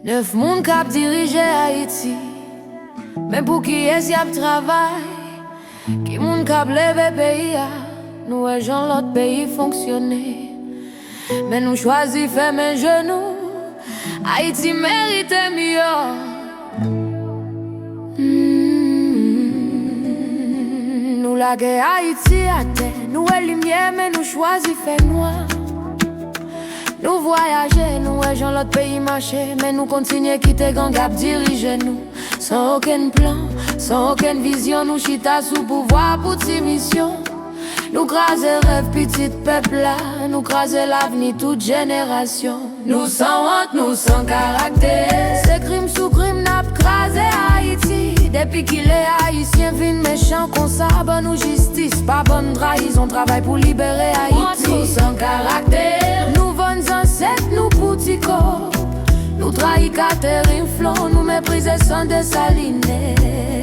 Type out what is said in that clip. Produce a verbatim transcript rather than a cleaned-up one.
Nèf moun k ap dirije Ayiti. Men pou kiyès y ap travay? Ki moun k ap leve peyi a? Nou wè jan lòt peyi fonksyone. Men nou chwazi fèmen je nou. Ayiti merite miyò. Hmm, nou lage Ayiti atè. Nou wè limyè, men nou chwazi fè nwa. Nou vwayaje, nou wè jan lòt peyi mache, men nou kontinye kite gang ap dirije nou. San okenn plan, san okenn vizyon, nou chita sou pouvwa pou ti misyon. Nou kraze rèv pitit pèp la, nou kraze lavni tout jenerasyon. Nou sanwont, nou san karaktè. Se krim sou krim, n ap kraze Ayiti. Depi kilè Ayisyen vin mechan konsa? Ban nou jistis, pa ban n trayizon, travay pou libere Ayiti. Nou san karaktè. Nou vann zansèt nou pou ti kòb. Nou trayi Catherine Flon, nou meprize san Desalinen.